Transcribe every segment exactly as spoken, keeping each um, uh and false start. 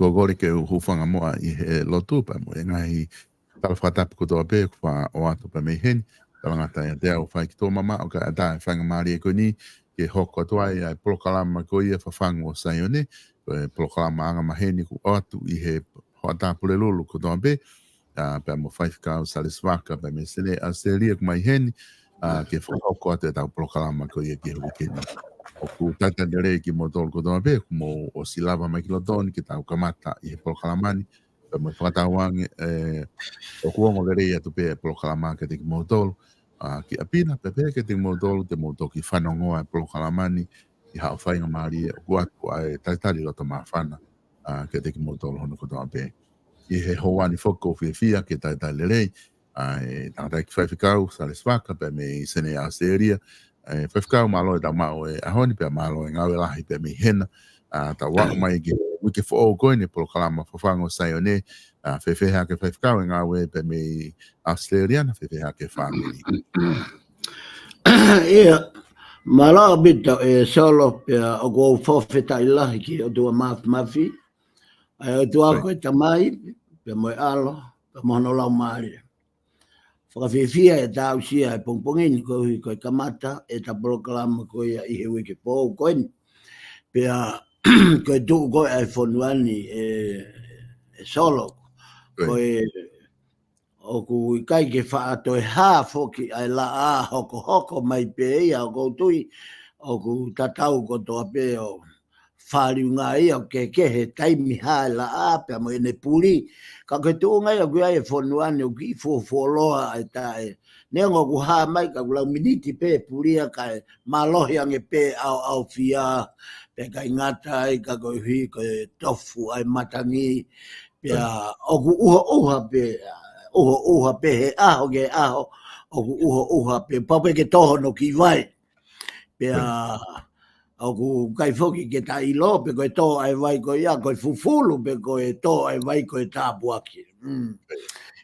Ko e kole ke u hūfanga muʻa ʻi he lotu pea mo e ngaahi tala fakatapu kotoa pē kuo ʻoatu pē mei heni. Talangata ia te au fai ki tō mama ʻo ka ʻatā e faingamālie ko eni ke hoko atu ai ʻa e polokalama ko ia Fafangu ʻo Saione. Ko e polokalama anga maheni kuo ʻoatu ʻi he hoʻatā Pulelulu kotoa pē. ʻA, pea mo Faifekau Sālesi Vaka, pea mei Senē ʻAositelēlia kuo mai heni, ʻa, ke fakahoko atu ʻetau polokalama ko ia ki he uike ni. ʻOku talitali lelei kimoutolu kotoa pē, kuo mou ʻosi lava mai ki loto ni ke tau kamata ʻi he polokalama ni. Pea mo e fakatauange, ē, ʻoku ongo lelei atu pē e polokalama kiate kimoutolu, ʻa, ki ʻapi na, pea pehē kiate kimoutolu te mou toki fanongoa e polokalama ni ʻi haʻo faingamālie, ʻoku ʻoatu ʻa e talitali loto māfana, ʻa, kiate kimoutolu hono kotoa pē. ʻI he houa ni foki ʻoku ou fiefia ke talitali lelei ʻa e tangataʻeiki Faifekau Sālesi Vaka pea mei Senē ʻAositelēlia. ʻE, Faifekau, mālō e tau maʻu e ʻaho ni pea mālō e ngāue lahi pea mei hena. ʻA, tau aʻu mai ki he uike foʻou ko eni e polokalama Fafangu ʻo Saione. ʻA, fēfē hake Faifekau e ngāue pea mei ʻAositelēlia na, fēfē hake e fāmili? ʻIa, mālō ʻaupito e Solo, pea ʻoku ou fakafetaʻi lahi ki he ʻOtua Māfimafi, ʻa e ʻOtua ko e Tamai, pea mo e ʻAlo, pea mo hono Laumālie. Fakafiefia e tau aʻusia e pongipongi ni koeʻuhi ko e kamata ʻetau polokalama ko ia ʻi he uike foʻou ko eni. Pea ko e tuʻu ko ē ʻa e fonua ni e, e Solo, ko e ʻoku ʻikai ke faʻa toe hā foki ʻa e laʻā, hokohoko mai pē ia, ʻoku ou tui ʻoku tatau kotoa pē ʻo fāliunga ia ʻo kehekehe e taimi hā e laʻā pea mo ʻene puli. Ka ko e tuʻunga ia ʻoku ʻi ai e fonua ni ʻoku kiʻi fuofuoloa ʻa e taʻe. Neongo ʻoku hā mai ka ʻoku lau miniti pē e puli ia kae mālohi ange pē ʻaoʻaofia, pea ʻikai ngata ai ka koeʻuhi ko e tofu ʻa e matangi, pea ʻoku ʻuhoʻuha pē, ʻuhoʻuha pē he ʻaho ki he ʻaho, ʻoku ʻuhoʻuha pē, pau pē ke tō hono kiʻi vai. Pea ʻoku ʻikai foki ke ta ʻilo pe ko e tō ʻa e vai ko ia ko e fufulu pe ko e tō ʻa e vai ko e tāpuaki. Mm.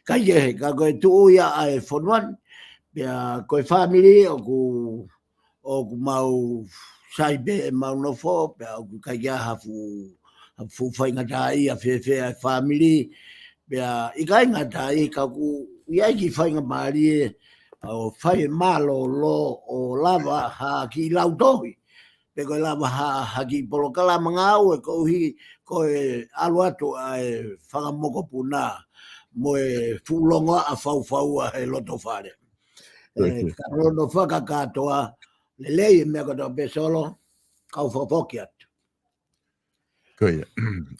ʻIkai ke, ka ko e tuʻu ia ʻa e fonua ni, pea ko e fāmili ʻoku ʻoku mau sai pē ʻemau nofo, pea ʻoku ʻikai ke ʻi ai ha fuʻu, ha fuʻu faingataʻaʻia fēfē ʻa e fāmili, pea ʻikai ngata ai ka ʻoku ʻi ai e kiʻi faingamālie ʻo fai e mālōlō ʻo lava ha kiʻi lautohi, pe ko e lava ha, ha kiʻi polokalama ngāue koeʻuhi ko e ʻalu atu ʻa e fanga mokopuna mo e fuʻu longoaʻa faufaua he loto fale. ʻE, ka lono fakakātoa, lelei e meʻa kotoa pē Solo, kau fakafoki atu. Ko ia.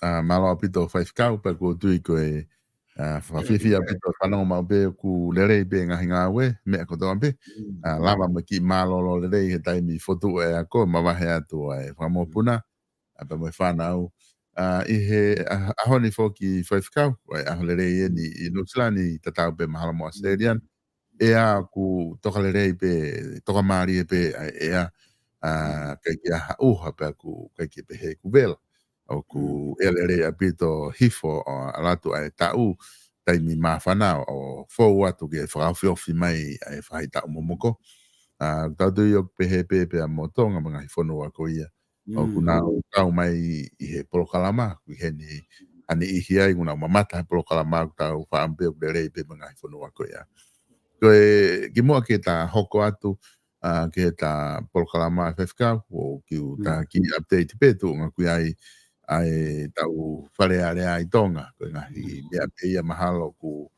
ʻA, mālō ʻaupito Faifekau, pea ʻoku ou tui ko e, ʻa, fakafiefia ʻaupito e fanongo maʻu pē ʻoku lelei pē ngaahi ngāue, meʻa kotoa pē. ʻA, lava mo e kiʻi mālōlō lelei he taimi fotu e ako, mavahe atu ʻa e fanga mokopuna ʻa pea mo e fānau. ʻA, ʻi he ʻa-, ʻaho ni foki Faifekau, ʻa e ʻaho lelei eni ʻi Nuʻusila ni tatau pē mahalo mo ʻAositelēlia ni. ʻEa ʻoku toka lelei pē, toka mālie pē ʻa e ʻea, ʻa, ʻikai ke ʻi ai ha ʻuha pea ʻoku ʻikai ke pehē ʻoku vela. ʻOku ʻea lelei ʻaupito hifo ʻo ʻalu atu ʻa e taʻu, taimi māfana ʻo fou atu ke fakaofiofi mai ʻa e faʻahitaʻu momoko. ʻA, tau tui ʻoku pehē pē pea mo Tonga mo e ngaahi fonua ko ia. ʻOku nau kau mai ʻi he polokalama, ʻoku ʻi heni ha niʻihi ai, ʻoku nau mamata he polokalama, ʻoku tau faʻa ʻamu pē ʻoku lelei pē mo e ngaahi fonua ko ia. Ko e kimuʻa ke ta hoko atu, ʻa, ki heʻeta polokalama Faifekau, ʻoku ou kiʻi update pē tuʻunga ʻoku ʻi ai ʻa ʻetau Fale Alea ʻi Tonga, ko e ngaahi meʻa pē ia mahalo ʻoku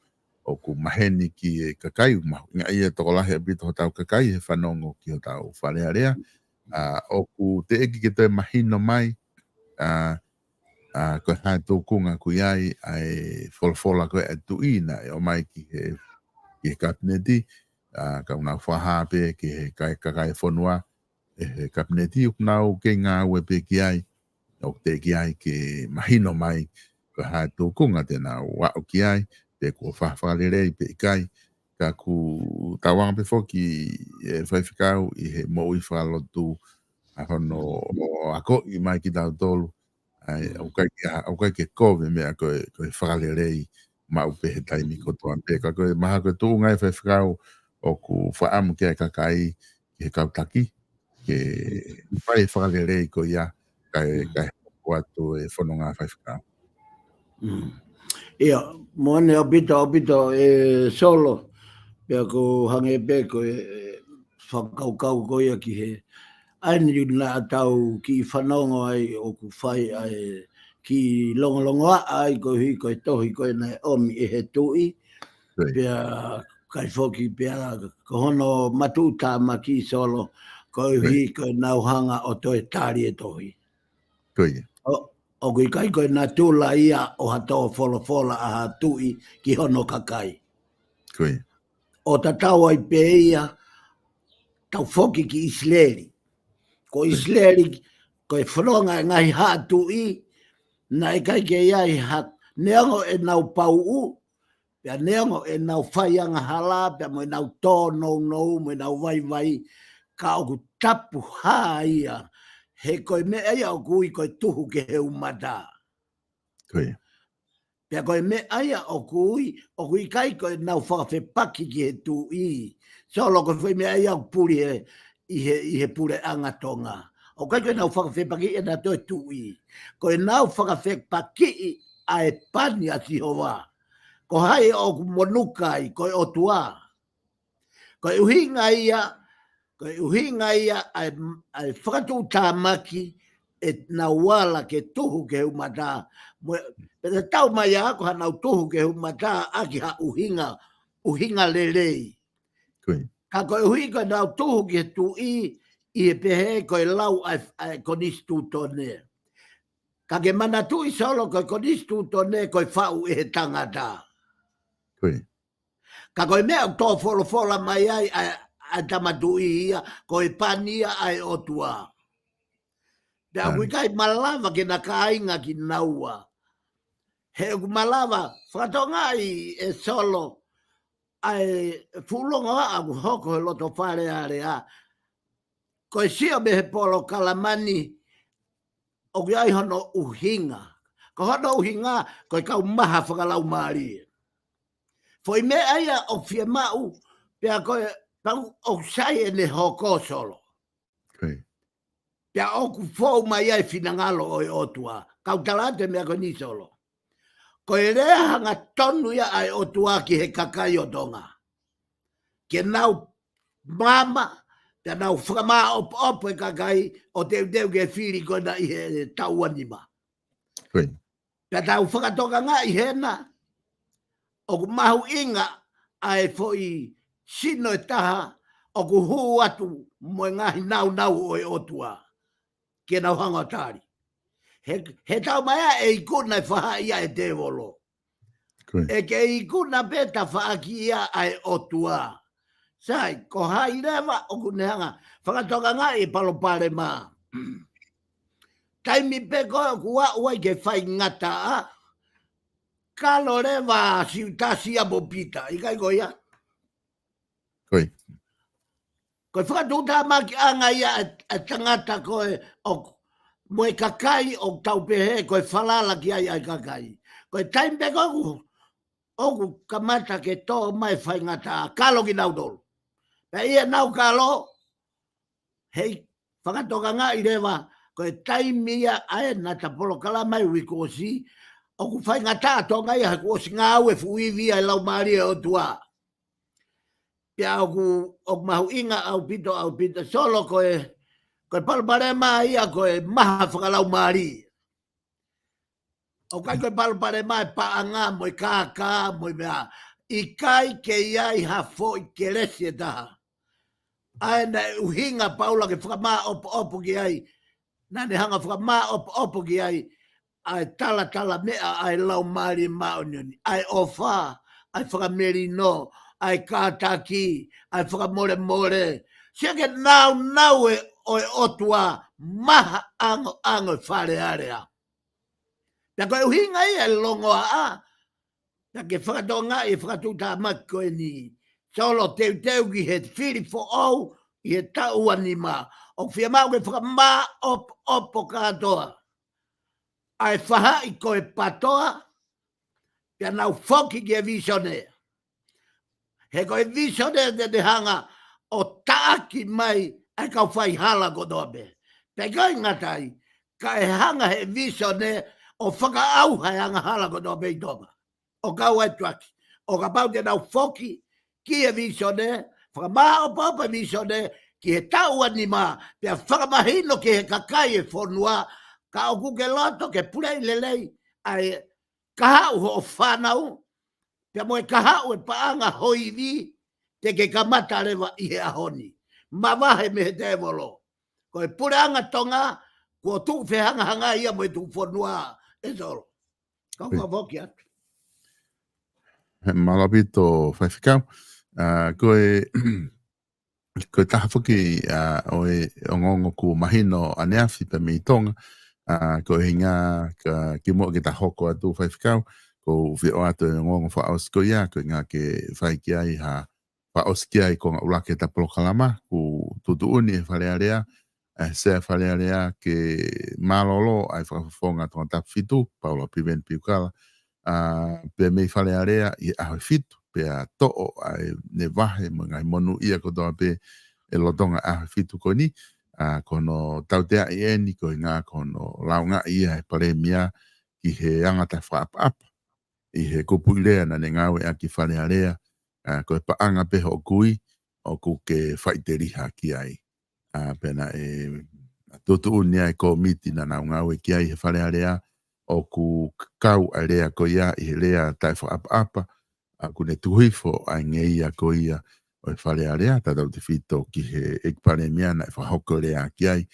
ʻoku maheni ki he kakai, ma-, ngaahi ia tokolahi ʻaupito hotau kakai he fanongo ki hotau Fale Alea. ʻA, ʻoku teʻeki ke toe mahino mai, ʻa, ʻa, ko e hā e tūkunga ʻoku ʻi ai, ʻa e folofola ko ē ʻa e Tuʻi naʻe ʻomai ki he, ki he kapineti, ʻa, ka ʻoku nau fakahā pē ki he kai-, kakai e fonua, ʻe he kapineti ʻoku nau kei ngāue pē ki ai, ʻoku teʻeki ai ke mahino mai ko e hā e tūkunga te nau aʻu ki ai, pe kuo fa-, fakalelei pe ʻikai. Ka ʻoku tau anga pē foki ʻe Faifekau ʻi he moʻui fakalotu ʻa hono ʻo akoʻi mai kitautolu, ʻa e, ʻoku ʻikai ke, ʻoku ʻikai ke kovi e meʻa ko e, ko e fakalelei maʻu pē he taimi kotoa pē. Ka ko e mahalo ko e tuʻunga ʻe Faifekau ʻoku faʻa ʻamu ki ai e kakai ki he kau taki, ke fai e fakalelei ko ia, kae, kae hoko atu e fononga Faifekau. Mm. ʻIa, moʻoni ʻaupito, ʻaupito, ʻe Solo, pea ʻoku hangē pē ko e, ʻe, fakakaukau ko ia ki he, ʻa eni naʻa tau kiʻi fanongo ai ʻoku fai ʻa e kiʻi longolongoaʻa ai koeʻuhi ko e tohi ko ē naʻe ʻomi ʻe he tuʻi, Right. pea ʻikai foki pea ko hono matuʻutāmaki Solo, koeʻuhi Right. ko ʻenau hanga ʻo toe tali e tohi. Ko ia. ʻO, ʻoku ʻikai ko e natula ia ʻo ha tō folofola ʻa ha tuʻi ki hono kakai. Ko ia. ʻO tatau ai pē ia, tau foki ki ʻIsileli. Ko Ko ia. ʻIsileli, ko e fononga e ngaahi haʻa tuʻi, naʻe ʻikai ke ʻi ai ha, neongo ʻenau pauʻu, pea neongo ʻenau fai angahala, pea mo ʻenau tōnounou, mo ʻenau vaivai, ka ʻoku tapu hā ia, he ko e meʻa ia ʻoku ui ko e tuhu ki he umata. Ko ia. Pea ko e meʻa ia ʻoku ui, ʻoku ʻikai ko ʻenau fakafepaki ki he tuʻi. Solo ko e foʻi meʻa ia ʻoku puli he, ʻi he, ʻi he puleʻanga Tonga. ʻOku ʻikai ko ʻenau fakafepakiʻi ʻenautolu e tuʻi. Ko ʻenau fakafepakiʻi ʻa e pani ʻa Sihova. Ko hai ʻoku monuka ai, ko e ʻOtua. Ko e ʻuhinga ia, ko e ʻuhinga ia ʻa e, ʻa e fakatuʻutāmaki ʻenau ala ke tuhu ki he umata. Mo e, pea tau mai ā ko hanau tuhu ki he umata ʻaki ha ʻuhinga, ʻuhinga lelei. Ko ia. Ka koeʻuhi ko ʻenau tuhu ki he tuʻi ʻi he pehē ko e lau ʻa e, ʻa e konisitūtone. Ka ke manatuʻi Solo ko e konisitūtone ko e faʻu ʻe he tangata. Ko ia. Ka ko e meʻa ʻoku tō folofola mai ai ʻa, ʻa e tama tuʻi ia, ko e pani ia ʻa e ʻOtua. Pea ʻoku Amen. ʻikai malava ke na kāinga kinaua. He ʻoku malava, fakatokangaʻi ʻe Solo, ʻa e fuʻu longoaʻa ʻoku hoko he loto Fale Alea. Ko e sio mei he polokalama ni, ʻoku ʻi ai hono ʻuhinga. Ko hono ʻuhinga, ko e kau maha fakalaumālie. Foʻi meʻa ia ʻoku fiemaʻu, pea ko e, pau ʻoku sai ʻene hoko Solo. Ko ia. Pea ʻoku fou mai ai finangalo ʻo e ʻOtua. Kau tala atu e meʻa ko eni Solo. Ko e lea hangatonu ia ʻa e ʻOtua ki he kakai ʻo Tonga. Ke nau maama, pea nau fakamāʻopoʻopo e kakai ʻo teuteu ke fili ko ena ʻi he taʻu ua nima. Ko ia. Pea tau fakatokangaʻi hena, ʻoku mahuʻinga ʻa e foʻi sino ʻe taha, ʻoku hū atu mo e ngaahi naunau ʻo e ʻOtua. Ke nau hanga ʻo tali. He, he tau mai ā ʻe ikuna e fahaʻi ia ʻe tēvolo. Ko ia. ʻE ke ikuna pē tafaʻaki ia ʻa e ʻOtua. Sai, ko hai leva ʻoku ne hanga, fakatokangaʻi e palopalema. Taimi pē ko ē ʻoku aʻu ai ke faingataʻa, kalo leva ʻa Siutasi ia mo Pita, ʻikai ko ia? Ko ia. Ko e fakatuʻutāmakiʻanga ia ʻa e, ʻa e tangata ko ē ʻoku, mo e kakai ʻoku tau pehē ko e falala ki ai ʻa e kakai. Ko e taimi pē ko ē ʻoku, ʻoku kamata ke tō mai faingataʻa, kalo kinautolu. Pea ʻi heʻenau kalo, hei, fakatokangaʻi leva, ko e taimi ia ʻa ē naʻa ta polokalama ai uike kuo ʻosi, ʻoku faingataʻa Tonga ia he kuo ʻosi ngāue fuʻu ivi ʻa e Laumālie ʻo e ʻOtua. Pea ʻoku, ʻoku mahuʻinga ʻaupito, ʻaupito, Solo ko e, ko e palopalema ia ko e maha fakalaumālie. ʻOku ʻikai ko e palopalema e paʻanga mo e kākā mo e meʻa. ʻIkai ke ʻi ai ha foʻi kelesi ʻe taha. ʻA ē naʻe ʻuhinga Paula ke fakamāʻopoʻopo ki ai. Naʻa ne hanga fakamāʻopoʻopo ki ai. ʻA e talatalameʻa ʻa e Laumālie Māʻoniʻoni. ʻA e ʻofa, ʻa e fakamelino, ʻa e kātaki, ʻa e fakamolemole. Sio ki he naunau ē ʻo e ʻOtua maha ʻangoʻango e Fale Alea. Pea ko e ʻuhinga ia e longoaʻa, pea ke fakatokangaʻi e fakatuʻutāmaki ko eni. Solo teuteu ki he fili foʻou ʻi he taʻu ua nima. ʻOku fiemaʻu ke fakamāʻopoʻopo kātoa ʻa e fahaʻi ko e PATOA, pea nau foki ki he visone. He ko e visone te ne hanga ʻo taʻaki mai ʻa e kau faihala kotoa pē. Pea ʻikai ngata ai, kae hanga he visone ʻo fakaʻauha e angahala kotoa pē ʻi Tonga. ʻO kau ai e tuʻaki. ʻO kapau te nau foki ki he vīsone, fakamāʻopoʻopo e vīsone ki he taʻu ʻe nima, pea fakamahino ki he kakai e fonua, ka ʻoku ke loto ke puleʻi lelei ʻa e kahaʻu hoʻo fānau, pea mo e kahaʻu e paʻanga ho ivi, te ke kamata leva ʻi he ʻaho ni. Mavahe mei he tēvolo. Ko e puleʻanga Tonga, kuo tuʻu fehangahangai ia mo e tuʻu fonua ʻe Solo. Kau Ui. ka foki atu. He mālō ʻaupito faifekau. ʻA, ko e, ko e taha foki, ʻa, ʻo e ongoongo kuo mahino ʻaneafi pē mei Tonga. ʻA, ko e hinga ka kimuʻa ke ta hoko atu faifekau, ʻoku ou fie ʻoatu e ongoongo fakaʻosi ko ia, ko e hinga ke fai ki ai ha fakaʻosi ki ai ko e ngaahi ʻuluaki ʻeta polokalama, ʻoku tuʻutuʻuni ʻe Fale Alea, ʻe Sea Fale Alea ke mālōlō ʻa e fakafofonga Tongatapu fitu, Paula Piveni Piukala, ʻa, pea mei Fale Alea ʻi he ʻaho ʻe fitu, pea toʻo ʻa ʻene vahe mo e ngaahi monūʻia kotoa pē ʻe lolotonga ʻaho ʻe fitu ko eni, ʻa, ko hono tauteaʻi eni ko e hinga ko hono lāungaʻi ia ʻe he Palēmia ki he anga ʻeta fakaʻapaʻapa ʻi he kupuʻi lea naʻa ne ngāueʻaki ʻi Fale Alea, ʻa, ko e paʻanga pē hoʻo kui, ʻoku ke faʻiteliha ki ai. ʻA, pea naʻe tuʻutuʻuni ʻa e kōmiti naʻa nau ngāue ki ai he Fale Alea, ʻoku kau ʻa e lea ko ia ʻi he lea taʻefakaʻapaʻapa, ʻa, ʻoku ne tuku hifo ʻa e ngeia ko ia ʻo e Fale Alea, tautautefito ki he ʻEiki Palēmia naʻe fakahoko e lea ki ai,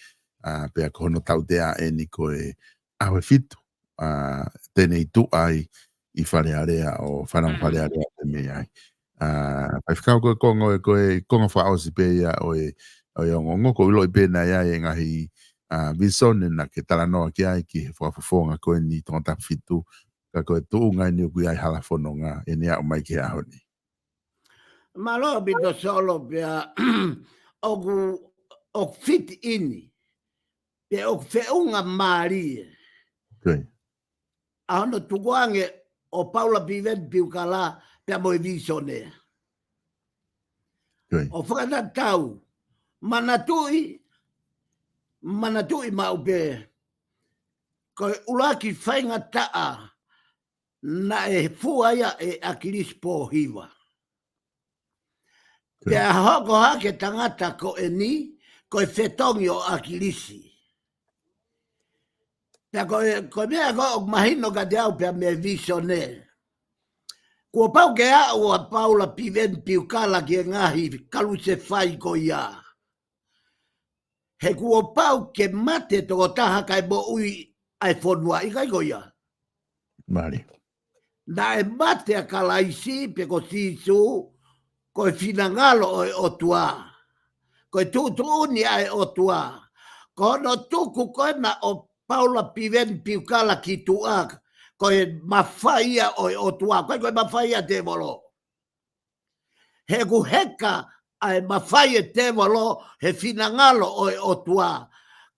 ʻa, pea ko hono tautea eni ko e ʻaho ʻe fitu, ʻa, te ne ʻi tuʻa ai ʻi Fale Alea ʻo fanongo Mm. Fale Alea pē mei ai. ʻA, faifekau ko e konga, ko e konga fakaʻosi pē ia ʻo e, ʻo e ongoongo, ʻoku ou ʻiloʻi pē naʻe ʻi ai e ngaahi, ʻa, vīsone naʻa ke talanoa ki ai ki he fakafofonga ko eni Tongatapu fitu, ka ko e tuʻunga eni ʻoku ʻi ai hala fononga ʻeni aʻu mai ki he ʻaho ni. Mālō ʻaupito Solo pea ʻoku, ʻoku fit in, pea ʻoku feʻunga mālie. Okay. ʻA hono tukuange ʻo Paula Piveni Piukala pea mo e vīsone. Okay. ʻO fakatatau, manatuʻi, manatuʻi maʻu pē, ko e ʻuluaki faingataʻa naʻe fua ia ʻe ʻAkilisi Pōhiva. Pea hoko hake tangata ko eni, ko e fetongi ʻo ʻAkilisi. Pea ko e, ko e meʻa ko ē ʻoku mahino kiate au pea mei he vīsone. Kuo pau ke aʻu ʻa Paula Piveni Piukala ki he ngaahi kalusefai ko ia. He kuo pau ke mate tokotaha kae moʻui ʻa e fonua, ʻikai ko ia? Mālie. Naʻe mate ʻa Kalaisi pe ko Sīsū, ko e finangalo ʻo e ʻOtua. Ko e tuʻutuʻuni ʻa e ʻOtua. Ko hono tuku ko ena ʻo Paula Piveni Piukala ki tuʻa, ko e mafai ia ʻo e ʻOtua. ʻIkai ko e mafai ia ʻa e tēvolo. He ʻoku heka ʻa e mafai ʻa e tēvolo he finangalo ʻo e ʻOtua.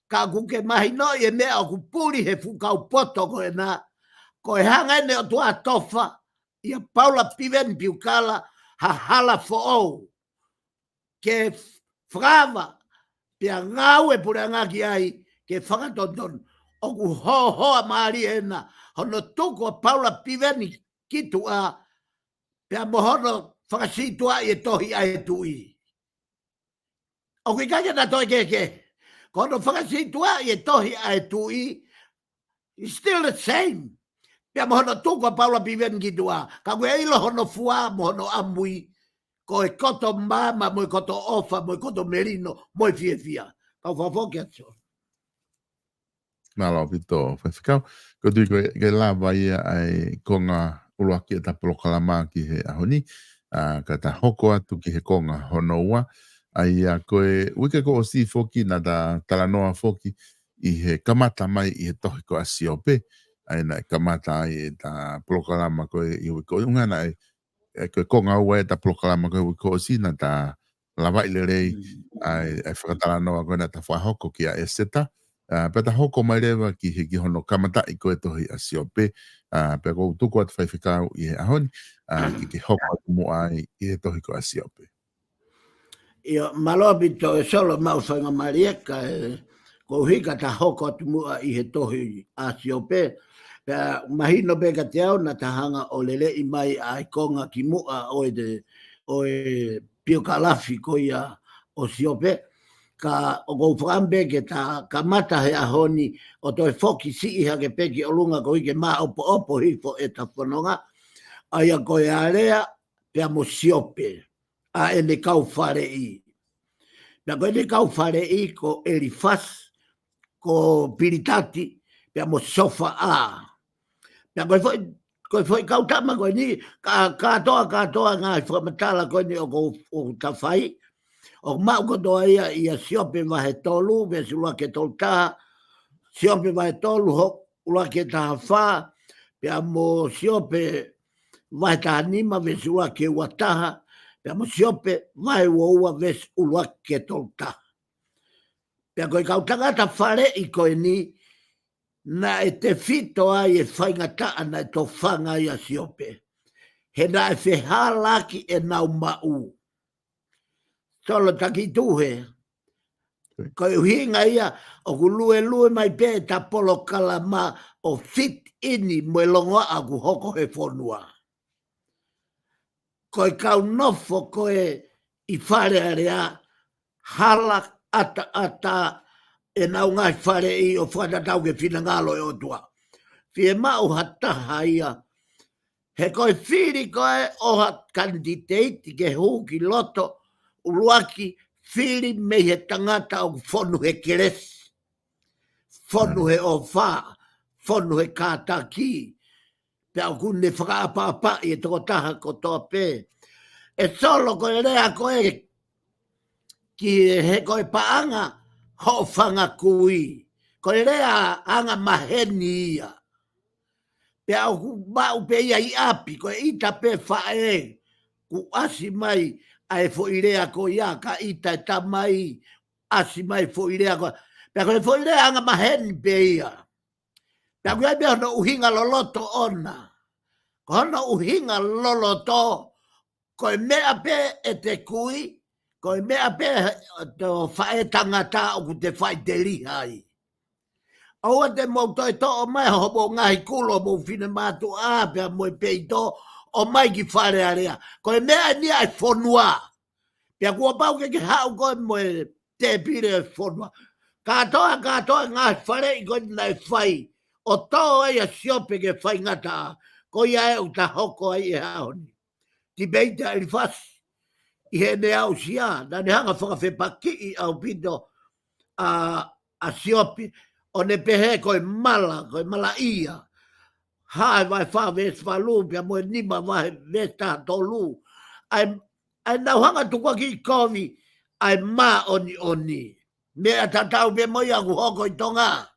Ka ʻoku ke mahinoʻi e meʻa ʻoku puli he fuʻu kau poto ko ena. Ko e hanga ʻe he ʻOtua ʻo tofa ʻia Paula Piveni Piukala ha hala foʻou ke fakaava pea ngāue puleʻanga ki ai ke fakatonutonu. ʻOku hohoa mālie ena hono tuku ʻa Paula Piveni ki tuʻa pea mo hono fakasītuʻaʻi e tohi ʻa e tuʻi. ʻOku ʻikai ke na toe kehekehe. Ko hono fakasītuʻaʻi e tohi ʻa e tuʻi, it's still the same. Pea mo hono tuku ʻa Paula Piveni ki tuʻa, ka ʻoku ke ʻilo hono fua mo hono ʻamui, ko e koto maama, mo e koto ʻofa, mo e koto melino, mo e fiefia. Kau fakafoki atu. Mālō ʻaupito, faifekau. ʻOku ou tui ko e, ko e lava ia ʻa e konga ʻuluaki ʻeta polokalama ki he ʻaho ni, ʻa, ka ta hoko atu ki he konga hono ua, ʻa ia ko e uike kuo ʻosi foki naʻa ta talanoa foki ʻi he kamata mai ʻi he tohi ko ʻAsiope, ʻa ia naʻe kamata ai ʻeta polokalama ko e ʻi he uike ko ē, ʻuhinga naʻe, ʻe, ko e konga ua ʻeta polokalama ko e uike kuo ʻosi naʻa ta lavaʻi lelei Mm. ʻa e, ʻa e fakatalanoa ko ē naʻa ta fakahoko kia ʻEseta. ʻA, pea ta hoko mai leva ki he, ki hono kamataʻi ko e tohi ʻAsiope. ʻA, pea ʻoku ou tuku atu faifekau ʻi he ʻaho ni, ʻa, ke, ke hoko atu muʻa ai ʻi he tohi ko ʻAsiope. ʻIo, mālō ʻaupito ʻe Solo, maʻu faingamālie ka ʻe, ko e hika ta hoko atu muʻa ʻi he tohi ʻAsiope. Pea mahino pē kiate au naʻa ta hanga ʻo leleʻi mai ʻa e konga kimuʻa ʻo e, ʻo e piokalafi ko ia ʻo Siope. Ka ʻoku ou fakaʻamu pē ke ta kamata he ʻaho ni ʻo toe foki siʻi hake pē ki ʻolunga koeʻuhi ke māʻopoʻopo hifo ʻeta fononga. ʻA ia ko e alea pea mo Siope, ʻa ʻene kau faleʻi. Pea ko ʻene kau faleʻi ko ʻElifasi, ko Pilitati, pea mo Sofaʻa. Pea ko e foʻi, ko e foʻi kau tama ko eni, ka, kātoa, kātoa ngaahi fakamatala ko eni ʻoku, ʻoku ta fai. ʻOku maʻu kotoa ia ʻia Siope vahe tolu, veesi ʻuluaki ki he tolu taha. Siope vahe tolu, ho-, ʻuluaki ki he taha fā. Pea mo Siope vahe taha nima, veesi ʻuluaki ki he ua taha. Pea mo Siope vahe ua ua, veesi ʻuluaki ki he tolu taha. Pea ko e kau tangata faleʻi ko eni, naʻe tefito ai e faingataʻa naʻe tofanga ai ʻa Siope. He naʻe fehālaaki ʻenau maʻu. Solo, taki tuhe. Ko e ʻuhinga ia ʻoku luelue mai pē ʻeta polokalama ʻo fit in mo e longoaʻa ʻoku hoko he fonua. Ko e kau nofo ko ē ʻi Fale Alea, hala ʻataʻatā ʻenau ngaahi faleʻi ʻo fakatatau ki he finangalo ʻo e ʻOtua. Fiemaʻu ha taha ia. He ko e fili ko ē ʻo ha kanititeiti ke hū ki loto, ʻuluaki, fili mei he tangata ʻoku fonu he kelesi, fonu he ʻofa, fonu he kātaki. Pea ʻoku ne fakaʻapaʻapaʻi e tokotaha kotoa pē. ʻE Solo, ko e lea ko ē ki he, ko e paʻanga hoʻo fanga kui. Ko e lea anga maheni ia. Pea ʻoku maʻu pē ia ʻi ʻapi, ko e ʻita pē faʻē kuo ʻasi mai ʻa e foʻi lea ko ia, ka ʻita e tamai, ʻasi mai foʻi lea ko ia. Pea ko e foʻi lea anga maheni pē ia. Pea ʻoku ʻi ai pē hono ʻuhinga loloto ʻona. Ko hono ʻuhinga loloto, ko e meʻa pē ʻete kui, ko e meʻa pē ʻete faʻē tangata ʻoku te faʻiteliha ai. ʻOua te mou toe toʻo mai hoʻomou ngaahi kulo, mou finemātuʻa, pea mo e peito, ʻomai ki Fale Alea. Ko e meʻa eni ʻa e fonua. Pea kuo pau ke ke haʻu koe mo e tēpile ʻo e fonua. Kātoa, kātoa ngaahi faleʻi ko ē naʻe fai ʻo tō ai ʻa Siope ki he faingataʻa. Ko ia ē ʻoku ta hoko ai he ʻaho ni. Tipeiti ʻa ʻElifasi ʻi heʻene aʻusia, naʻa ne hanga fakafepakiʻi ʻaupito ʻa, ʻa Siope, ʻo ne pehē ko e mala, ko e malaʻia. Haʻa vahe fā veesi valu, pea mo e nima vahe veesi taha tolu. ʻA e, ʻa ʻenau hanga tukuakiʻi kovi ʻa e māʻoniʻoni. Meʻa tatau pē mo ia ʻoku hoko ʻi Tonga.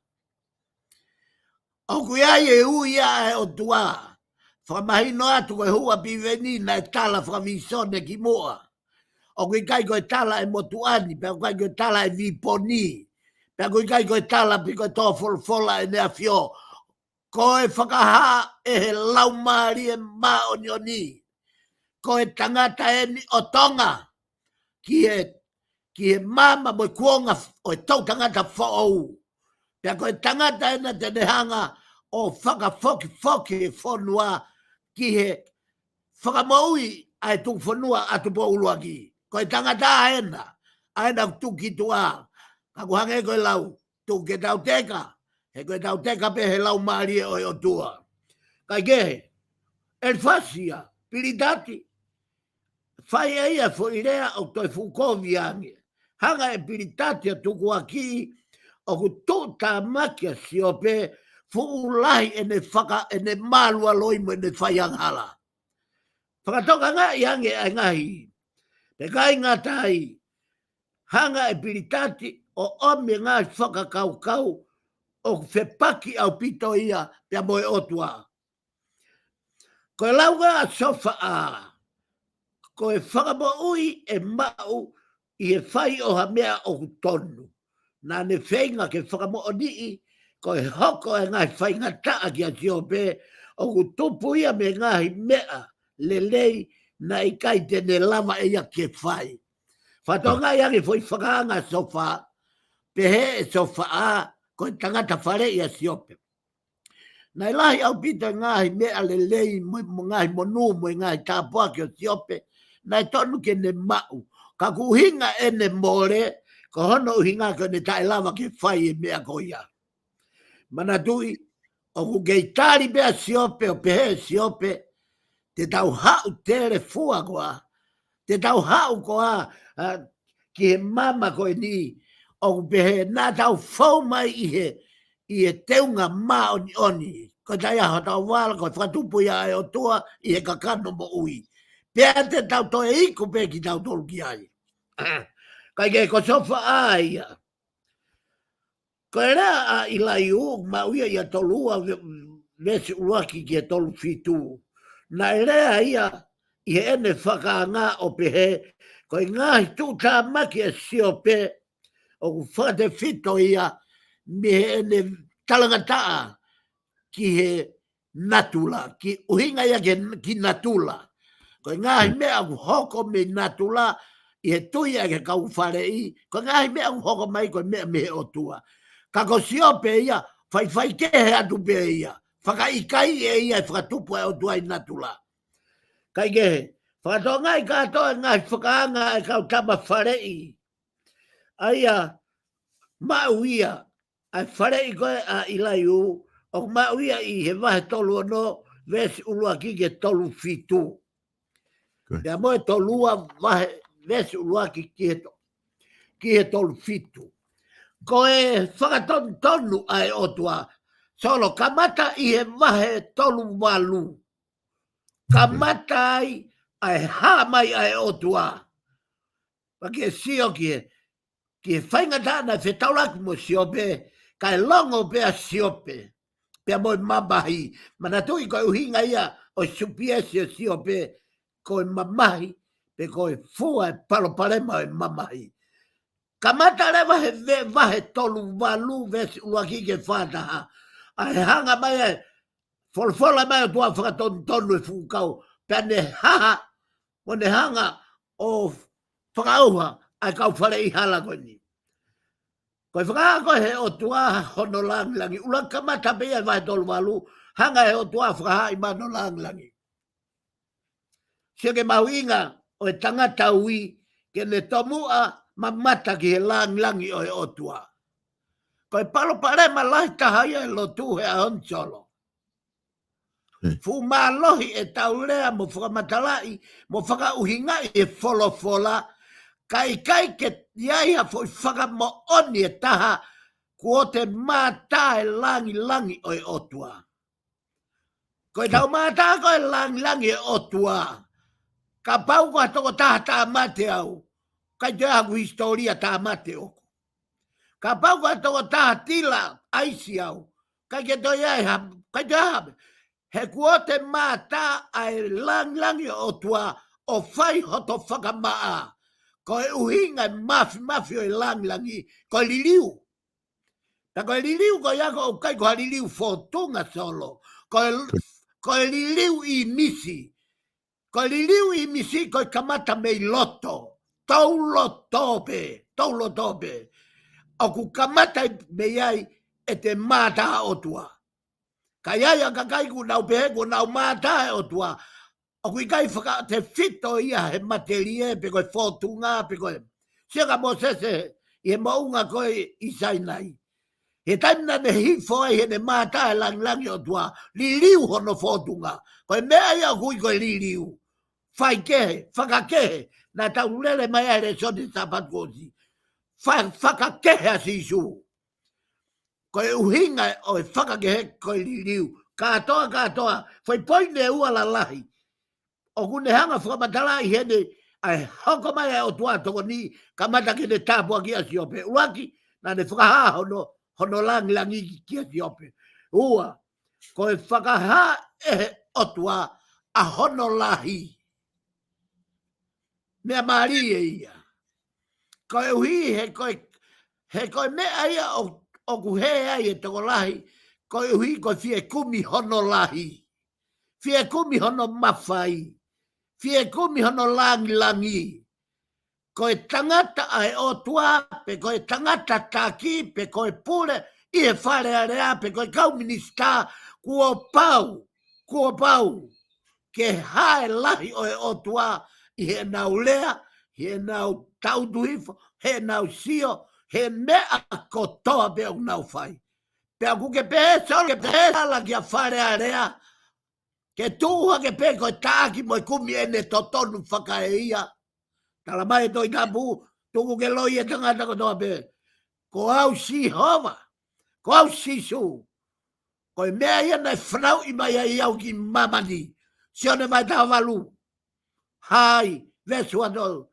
ʻOku ʻi ai e ui ʻa e ʻOtua. Fakamahino atu ko e hua piveni naʻe tala fakavīsone kimuʻa. ʻOku ʻikai ko e tala ʻe motuʻa ni, pea ʻoku ʻikai ko e tala ʻe viponi. Pea ʻoku ʻikai ko e tala pē ko e tō folofola ʻEne ʻAfio. Ko e fakahā ʻe he Laumālie Māʻoniʻoni. Ko e tangata eni ʻo Tonga. Ki he, ki he maama mo e kuonga ʻo e toʻutangata foʻou. Pea ko e tangata ena te ne hanga ʻo fakafokifoki e fonua ki he fakamoʻui ʻa e tuku fonua ʻa Tupou ʻUluaki. Ko e tangata ena, ʻa ena tuku ki tuʻa. Ka ʻoku hangē ko e lau, tuku ke tau teka, he ko e tau teka pē he Laumālie ʻo e ʻOtua. Kaikehe, ʻElifasi ia, Pilitati, fai ʻe ia foʻi lea ʻoku toe fuʻu kovi ange. Hanga ʻe Pilitati ʻo tukuakiʻi ʻoku tuʻutāmaki ʻa Siope, fuʻu lahi ʻene faka-, ʻene mālualoi mo ʻene faiangahala. Fakatokangaʻi ange ʻa e ngaahi, pea ʻikai ngata ai, hanga ʻe Pilitati ʻo ʻomi e ngaahi fakakaukau ʻoku fepaki ʻaupito ia pea mo e ʻOtua. Ko e lau ʻa Sofaʻa, ko e fakamoʻui ʻe maʻu ʻi he fai ʻo ha meʻa ʻoku tonu. Naʻa ne feinga ke fakamoʻoniʻi, ko e hoko e ngaahi faingataʻa kia Siope, ʻoku tupu ia mei he ngaahi meʻa lelei naʻe ʻikai te ne lava ʻe ia ke fai. Fakatokangaʻi ange foʻi fakaanga Sofaʻa, pehē ʻe Sofaʻa, ko e tangata faleʻi ʻa Siope. Naʻe lahi ʻaupito e ngaahi meʻa lelei mo, mo ngaahi monū mo e ngaahi tāpuaki ʻo Siope naʻe tonu ke ne maʻu. Ka ko e ʻuhinga ʻene mole, ko hono ʻuhinga ko ʻene taʻelava ke fai e meʻa ko ia. Manatuʻi, ʻoku kei tali pē ʻa Siope ʻo pehē ʻe Siope, te tau haʻu telefua koā, te tau haʻu koā, ā, ki he mama ko eni, ʻoku pehē naʻa tau fou mai ʻi he, ʻi he teunga māʻoniʻoni. Ko e taiaho tau vala, ko e fakatupu ia ʻa e ʻOtua ʻi he kakano moʻui. Pea te tau toe iku pē kitautolu ki ai. Kaikehe ko Sofa ʻa ia. Ko e lea ʻa ʻIlaiū, maʻu ia ʻi he tolu ua ve-, veesi ʻuluaki ki he tolu fitu. Naʻe lea ia ʻi heʻene fakaanga ʻo pehē, ko e ngaahi tuʻutāmaki ʻa Siope, ʻoku fakatefito ia mei heʻene talangataʻa ki he natula, ki ʻuhinga ia ki, ki natula. Ko e ngaahi meʻa ʻoku hoko mei natula ʻi he tui ʻa e kau faleʻi, ko e ngaahi meʻa ʻoku hoko mai ko e meʻa mei he ʻOtua. Ka ko Siope ia, faifai kehe atu pē ia, fakaʻikaiʻi ʻe ia e fakatupu ʻa e ʻOtua ʻi natula. Kaikehe, fakatokangaʻi kātoa e ngaahi fakaanga ʻa e kau tama faleʻi. ʻA ia, maʻu ia, ʻa e faleʻi ko ē ʻa ʻIlaiū, ʻoku maʻu ia ʻi he vahe tolu ono, veesi ʻuluaki ki he tolu fitu. Pea mo e tolu ua vahe, veesi ʻuluaki ki he to-, ki he tolu fitu. Ko e fakatonutonu ʻa e ʻOtua, Solo, kamata ʻi he vahe tolu valu. Kamata ai ʻa e hā mai ʻa e ʻOtua. Pea ke sio ki he, ki he faingataʻa naʻe fetaulaki mo Siope, kae longo pē ʻa Siope, pea mo e mamahi. Manatuʻi ko e ʻuhinga ia ʻo e GPS ʻo Siope, ko e mamahi, pe ko e fua e palopalema ʻo e mamahi. Kamata leva he ve-, vahe tolu valu veesi ʻuluaki ki he fā taha. ʻA e hanga mai e folofola mai ʻa e ʻOtua fakatonutonu e fuʻu kau, pea ne haha, mo ne hanga ʻo fakaʻauha ʻa e kau faleʻi hala ko eni. Ko e fakaʻauha ko ē he ʻOtua hono langilangi, ʻuluaki kamata pē ia he vahe tolu valu, hanga he ʻOtua fakahaaʻi mai hono langilangi. Sio ki he mahuʻinga ʻo e tangata ui, ke ne tomuʻa mamata ki he langilangi ʻo e ʻOtua. Ko e palopalema lahi taha ia ʻa e lotu he ʻaho ni, Solo. Fuʻu mālohi ʻetau lea mo fakamatalaʻi, mo fakaʻuhingaʻi e folofola, ka ʻikai ke ʻi ai ha foʻi fakamoʻoni ʻe taha, kuo te mātā e langilangi ʻo e ʻOtua. Ko ʻetau mātā ko e langilangi ʻo e ʻOtua. Kapau ko ha tokotaha tāmate au, ʻikai toe ʻi ai haku hisitōlia tāmate ʻoʻoku. Kapau ko ha tokotaha tila ʻaisi au, ʻikai ke toe ʻi ai ha, ʻikai toe ʻi ai ha, he kuo te mātā ʻa e langilangi ʻo e ʻOtua ʻo fai hoto fakamaʻa. Ko e ʻuhinga e mafimafi ʻo e langilangi, ko e liliu. Pea ko e liliu ko ia ʻoku ʻikai ko ha liliu fōtunga, Solo. Ko e, ko e liliu ʻīmisi. Ko e liliu ʻīmisi ko e kamata mei loto. Touloto pē, touloto pē. ʻOku kamata mei ai ʻete mātā ʻOtua. Ka ʻi ai ʻa e kakai kuo nau pehē kuo nau mātā e ʻOtua, ʻoku ʻikai fakatefito ia he matelie pe ko e fōtunga pe ko e. Sio kia Mōsese ʻi he moʻunga ko ē ʻi Sainai. He taimi naʻa ne hifo ai heʻene mātā e langilangi ʻo e ʻOtua, liliu hono fōtunga. Ko e meʻa ia ʻoku ui ko e liliu. Faikehe, fakakehe, naʻa tau lele mai ai he lēsoni Sāpate kuo ʻosi. Fa-, fakakehe ʻa Sīsū. Ko e ʻuhinga ʻo e fakakehe ko e liliu. Kātoa, kātoa, foʻi poini ʻe ua lalahi. ʻOku ne hanga fakamatalaʻi heni, ʻa e hoko mai ʻa e ʻOtua tokoni, kamata ki heʻene tāpuakiʻi ʻa Siope. ʻUluaki, naʻa ne fakahā hono, hono langilangi kia Siope. Ua, ko e fakahā ʻe he ʻOtua ʻa hono lahi. Meʻa mālie ia. Koeʻuhi he ko e, he ko e meʻa ia ʻo, ʻoku hē ai e tokolahi, koeʻuhi ko e fie kumi hono lahi. Fie kumi hono mafai. Fie kumi hono langilangi. Ko e tangata ʻa e ʻOtua, pe ko e tangata taki, pe ko e pule ʻi he Fale Alea, pe ko e kau minisitā, Kuo pau, kuo pau ke hā e lahi ʻo e ʻOtua ʻi heʻenau lea, heʻenau tangutu hifo, heʻenau sio, he meʻa kotoa pē ʻoku nau fai. Pea ʻoku ke pehē, Solo, ke pehē hala kia Fale Alea, ke tuʻu hake pē ko e taʻaki mo e kumi ʻene totonu fakaeia. Tala mai e Tohi Tapu, tuku ke loi e tangata kotoa pē. Ko au Sihova, ko au Sīsū. Ko e meʻa ia naʻe fanauʻi mai ai au ki māmani. Sione vahe taha valu. Hai, veesi ua tolu.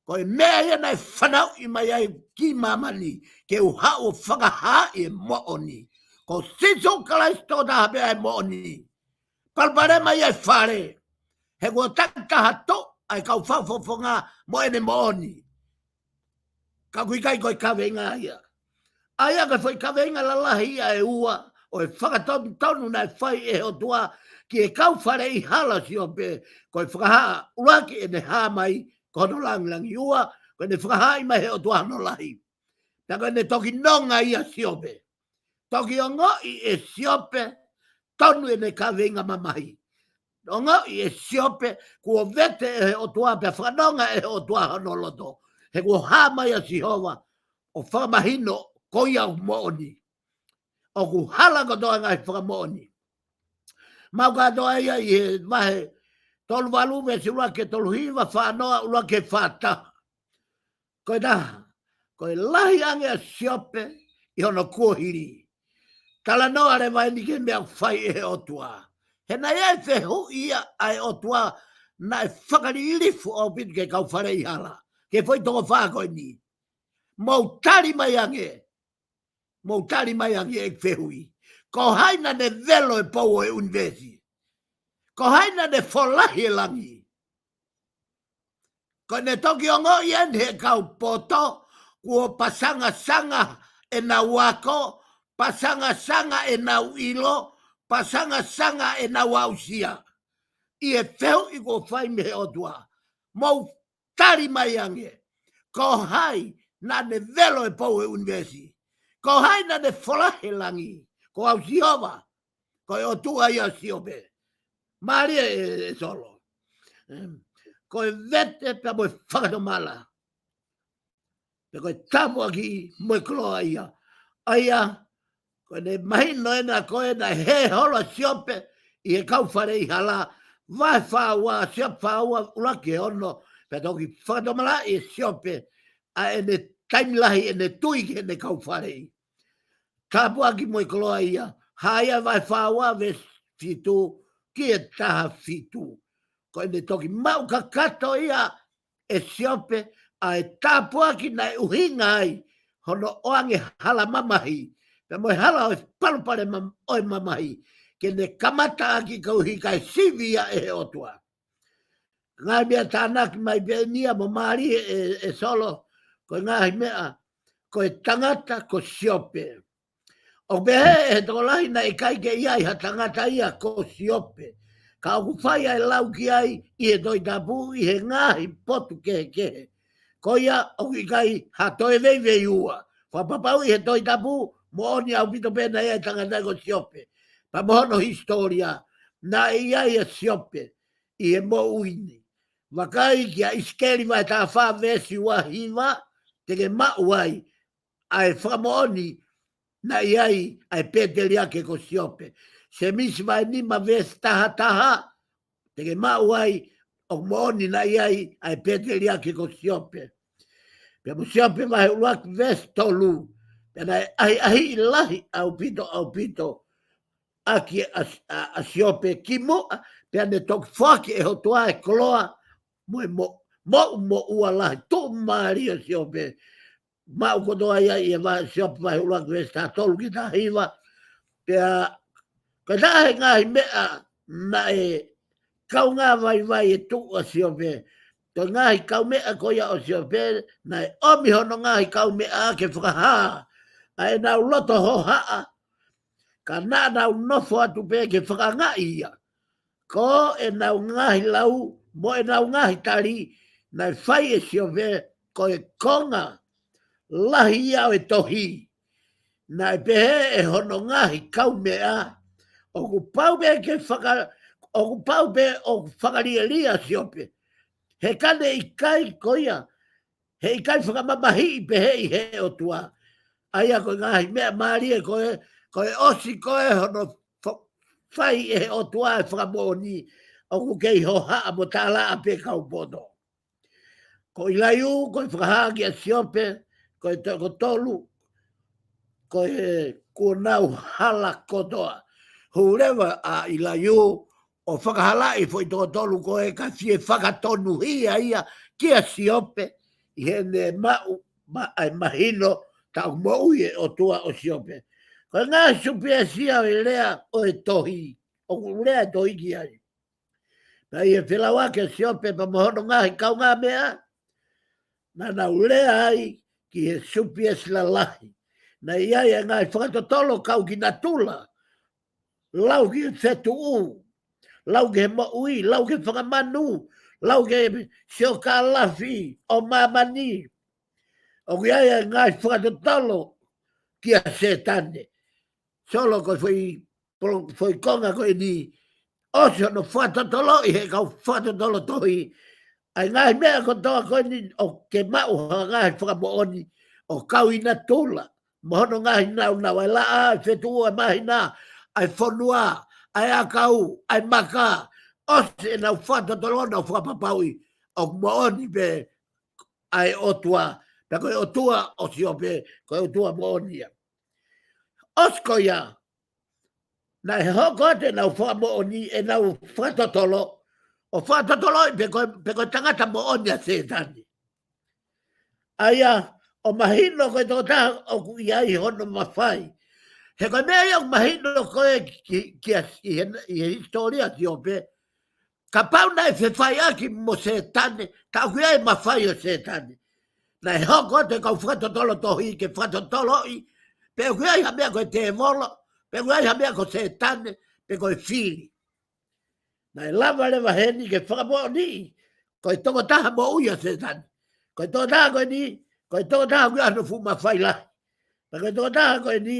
Ko e meʻa ia naʻe fanauʻi mai ai ki māmani, ke u haʻu ʻo fakahā e moʻoni. Ko Sīsū Kalaisi tokotaha pē ʻa e moʻoni. Palopalema ia e Fale. He kuo takitaha toʻo ʻa e kau fakafofonga mo ʻene moʻoni. Ka ʻoku ʻikai ko e kaveinga ia. ʻA ia ko e foʻi kaveinga lalahi ia ʻe ua, ʻo e fakatonutonu naʻe fai ʻe he ʻOtua ki he kau faleʻi hala ʻo Siope, ko e fakahā ʻuluaki ʻene hā mai ko hono langilangi, ua, ko ʻene fakahāʻi mai ʻe he ʻOtua hono lahi. Pea ko ʻene toki nonga ia ʻa Siope. Toki ongoʻi ʻe Siope, tonu ʻene kaveinga mamahi. Ongoʻi ʻe Siope, kuo vete ʻe he ʻOtua pea fakanonga ʻe he ʻOtua hono loto. He kuo hā mai ʻa Sihova, ʻo fakamahino ko ia ʻoku moʻoni. ʻOku hala kotoa e ngaahi fakamoʻoni. Mau kātoa ia ʻi he vahe tolu valu veesi ʻuluaki ki he tolu hiva, fā noa ʻuluaki ki he fā taha. Ko e taha, ko e lahi ange ʻa Siope ʻi hono kuohili. Talanoa leva eni ki he meʻa ʻoku fai ʻe he ʻOtua. He naʻe ʻi ai e fehuʻi ia ʻa e ʻOtua naʻe fakalilifu ʻaupito ki he kau faleʻi hala. Ki he foʻi toko fā ko eni. Mou tali mai ange. Mou tali mai ange e fehuʻi. Ko hai naʻa ne velo e pou ʻo e ʻunivēsi? Ko hai naʻa ne folahi e langi? Ko ʻene toki ongoʻi eni ʻe he kau poto, kuo pasangasanga ʻenau ako, pasangasanga ʻenau ʻilo, pasangasanga ʻenau aʻusia. ʻI he fehuʻi kuo fai mei he ʻOtua. Mou tali mai ange. Ko hai naʻa ne velo e pou ʻo e ʻunivēsi? Ko hai naʻa ne folahi e langi? Ko au Sihova. Ko e ʻOtua ia ʻo Siope. Mālie e, e Solo. Em, ko e vete pea mo e fakatomala. Pea ko e tāpuaki mo e koloa ia. ʻA ia, ko ʻene mahino ena ko ē naʻe hē holo ʻa Siope ʻi he kau faleʻi hala, vahe fā ua, Siope fā ua ʻuluaki ki he ono, pea toki fakatomalaʻi ʻe Siope ʻa ʻene taimi lahi ʻene tui ki heʻene kau faleʻi. Tāpuaki mo e koloa ia, hā ia vahe fā ua veesi fitu ki he taha fitu. Ko ʻene toki maʻu kakato ia ʻe Siope ʻa e tāpuaki naʻe ʻuhinga ai hono ʻoange hala mamahi, pea mo e hala ʻo e palopalema ʻo e mamahi, ke ne kamata ʻaki koeʻuhi kae sivi ia ʻe he ʻOtua. Ngaahi meʻa tānaki mai pē eni ia mo mālie e, e Solo, ko e ngaahi meʻa, ko e tangata ko Siope. ʻOku pehē ʻe he tokolahi naʻe ʻikai ke ʻi ai ha tangata ia ko Siope. Ka ʻoku fai ʻa e lau ki ai ʻi he Tohi Tapu ʻi he ngaahi potu kehekehe. Ko ia ʻoku ʻikai ha toe veiveiua. Fakapapauʻi ʻe he Tohi Tapu, moʻoni ʻaupito pē naʻe ʻi ai e tangata ko Siope. Pea mo hono hisitōlia, naʻe ʻi ai ʻa Siope ʻi he moʻui ni. Vakai kia ʻIsikeli vahe taha fā veesi ua hiva, te ke maʻu ai ʻa e fakamoʻoni naʻe ʻi ai ʻa e pēteliake ko Siope. Sēmisi vahe nima veesi taha taha, te ke maʻu ai ʻoku moʻoni naʻe ʻi ai ʻa e pēteliake ko Siope. Pea mo Siope vahe ʻuluaki veesi tolu, pea naʻe ʻahiʻahiʻi lahi ʻaupito, ʻaupito ʻaki ʻa, ʻa, ʻa Siope kimuʻa, pea ne toki foaki ʻe he ʻOtua e koloa mo e mo, moʻu moʻua lahi, tuʻumālie ʻo Siope. Maʻu kotoa ia ʻi he vahe, Siope vahe ʻuluaki veesi taha tolu ki he taha hiva. Pea ko e taha e ngaahi meʻa naʻe kaungā vaivai e tuʻu ʻa Siope. Ko e ngaahi kaumeʻa ko ia ʻo Siope, naʻe ʻomi hono ngaahi kaumeʻa ke fakahā ʻa ʻenau loto hohaʻa, ka naʻa nau nofo atu pē ke fakaangaʻi ia. Ko ʻenau ngaahi lau mo ʻenau ngaahi tali, naʻe fai ʻe Siope ko e konga lahi ia ʻo e tohi. Naʻe pehē ʻe hono ngaahi kaumeʻa, ʻOku pau pē ke faka-, ʻoku pau pē ʻoku fakalielia Siope. He ka ne ʻikai ko ia, he ʻikai fakamamahiʻi pehē ʻe he ʻOtua. ʻA ia ko e ngaahi meʻa mālie ko ē, ko e ʻosi ko ē hono fo-, fai ʻe he ʻOtua e fakamoʻoni, ʻoku kei hohaʻa mo tālaʻa pē kau poto. Ko ʻIlaiū, ko e fakahā kia Siope, ko e toko tolu, ko e kuo nau hala kotoa. Hū leva ʻa ʻIlaiū ʻo fakahalaʻi foʻi toko tolu ko ē ka fie fakatonuhia ia kia Siope ʻi heʻene maʻu ma-, ʻa e mahino taʻu moʻui e ʻOtua ʻo Siope. Ko e ngaahi supiesia ʻo e lea ʻo e tohi, ʻoku lea e tohi ki ai. Pea ʻi he felauʻaki ʻa Siope pea mo hono ngaahi kaungāmeʻa, naʻa nau lea ai ki he supiesi lalahi. Naʻe ʻi ai e ngaahi fakatotolo kau ki natula, lau ki he fetuʻu, lau ki he moʻui, lau ki he fakamanu, lau ki he siokālafi ʻo māmani. ʻOku ʻi ai e ngaahi fakatotolo kia Sētane. Solo ko e foʻi polo-, foʻi konga ko eni, ʻosi hono fakatotoloʻi he kau fakatotolo tohi ʻa e ngaahi meʻa kotoa ko eni ʻoku ke maʻu ha ngaahi fakamoʻoni ʻo kau ʻi natula, mo hono ngaahi naunau, ʻa e laʻā, ʻa e fetuʻu, ʻa e māhina, ʻa e fonua, ʻa e ʻakau, ʻa e maka, ʻosi ʻenau fakatotolo, nau fakapapauʻi ʻoku moʻoni pē ʻa e ʻOtua, pea ko e ʻOtua ʻo Siope, ko e ʻOtua moʻoni ia. ʻOsi ko ia, naʻe hoko atu ʻenau fakamoʻoni, ʻenau fakatotolo, ʻo fakatotoloʻi pe ko e, pe ko e tangata moʻoni ʻa Sētane. ʻA ia, ʻo mahino ko e tokotaha ʻoku ʻi ai hono mafai. He ko e meʻa ia ʻoku mahino ko ē ki, ki a, ʻi he, ʻi he hisitōlia Siope, kapau naʻe fefaiʻaki mo Sētane, ka ʻoku ʻi ai e mafai ʻo Sētane. Naʻe hoko atu e kau fakatotolo tohi ke fakatotoloʻi, pe ʻoku ʻi ai ha meʻa ko e tēvolo, pe ʻoku ʻi ai ha meʻa ko Sētane, pe ko e fili. Naʻe lava leva heni ke fakamoʻoniʻi ko e tokotaha moʻui ʻa Sētane. Ko e tokotaha ko eni, ko e tokotaha ʻoku ʻi ai hono fuʻu mafai lahi. Pea ko e tokotaha ko eni,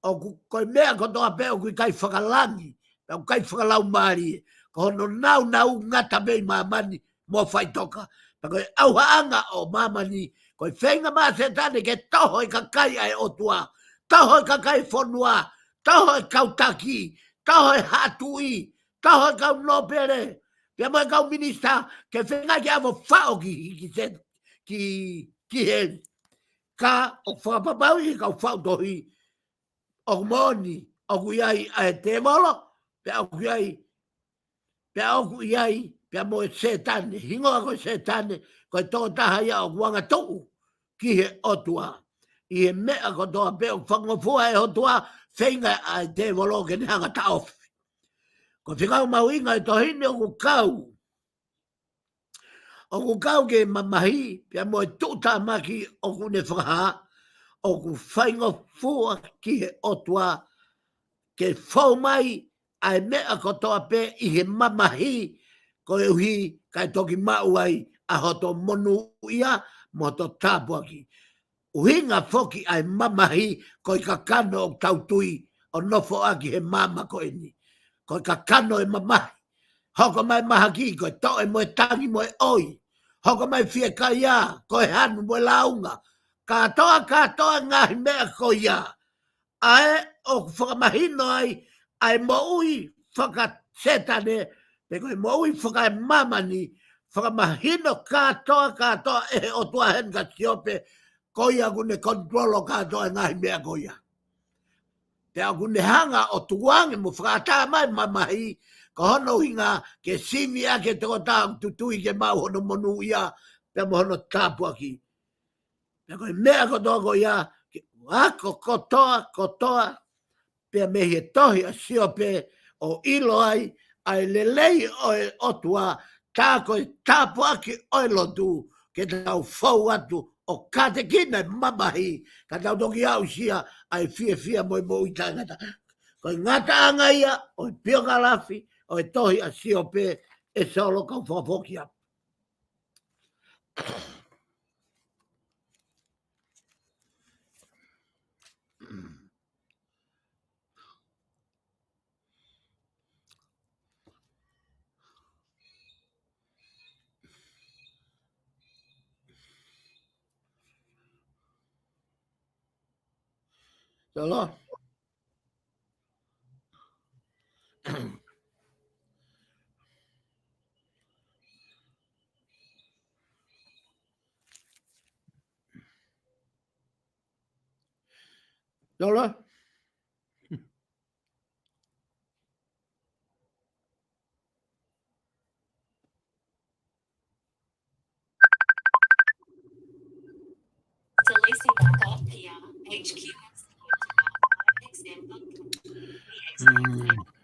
ʻoku, ko e meʻa kotoa pē ʻoku ʻikai fakalangi, pea ʻoku ʻikai fakalaumālie. Ko hono naunau ngata pē ʻi māmani mo faʻitoka. Pea ko e ʻauhaʻanga ʻo māmani, ko e feinga mai ʻa Sētane ke toho e kakai ʻa e ʻOtua, toho e kakai fonua, toho e kau taki, toho e haʻa tuʻi, toho e kau nōpele, pea mo e kau minisitā, ke feinga ke ʻave ʻo faʻo ki, ki Sē-, ki, ki heli. Ka ʻoku fakapapauʻi ʻe he kau faʻu tohi, ʻoku moʻoni, ʻoku ʻi ai ʻa e tēvolo, pea ʻoku ʻi ai, pea ʻoku ʻi ai, pea mo e Sētane, hingoa ko e Sētane, ko e tokotaha ia ʻoku angatuʻu ki he ʻOtua. ʻI he meʻa kotoa pē ʻoku fakangofua ʻe he ʻOtua, feinga ʻa e tēvolo ke ne hanga ʻo taʻofi. Ko e fekau mahuʻinga ʻo e tohi ni ʻoku kau, ʻoku kau ki he mamahi, pea mo e tuʻutāmaki ʻoku ne fakahā, ʻoku faingofua ki he ʻOtua ke fou mai ʻa e meʻa kotoa pē ʻi he mamahi, koeʻuhi kae toki maʻu ai ʻa hoto monūʻia mo hoto tāpuaki. ʻUhinga foki ʻa e mamahi ko e kakano ʻoku tau tui ʻo nofoʻaki he māmani ko eni. Ko e kakano e mamahi. Hoko mai mahaki ko e toʻe mo e tangi mo e ʻoi. Hoko mai fiekaia ko e hanu mo e lāunga. Kātoa, kātoa ngaahi meʻa ko ia. ʻA ē ʻoku fakamahino ai ʻa e moʻui faka-Sētane, pe ko e moʻui fakaemāmani, fakamahino kātoa, kātoa ʻe he ʻOtua heni kia Siope, ko ia ʻoku ne control kātoa e ngaahi meʻa ko ia. Pea ʻoku ne hanga ʻo tukuange mo fakaʻatā mai mamahi, ko hono ʻuhinga ke sivi ʻaki e tokotaha ʻoku tutui ke maʻu hono monūʻia, pea mo hono tāpuaki. Pea ko e meʻa kotoa ko ia, ke ako kotoa, kotoa, pea mei he tohi ʻa Siope ʻo ʻilo ai ʻa e lelei ʻo e ʻOtua, tā ko e tāpuaki ʻo e lotu, ke tau fou atu ʻo kātekina e mamahi, ka tau toki aʻusia ʻa e fiefia mo e moʻui taʻengata. Ko e ngataʻanga ia ʻo e piokalafi ʻo e tohi ʻa Siope, ʻe Solo, kau fakafoki atu. Tolo. Tolo. Mm.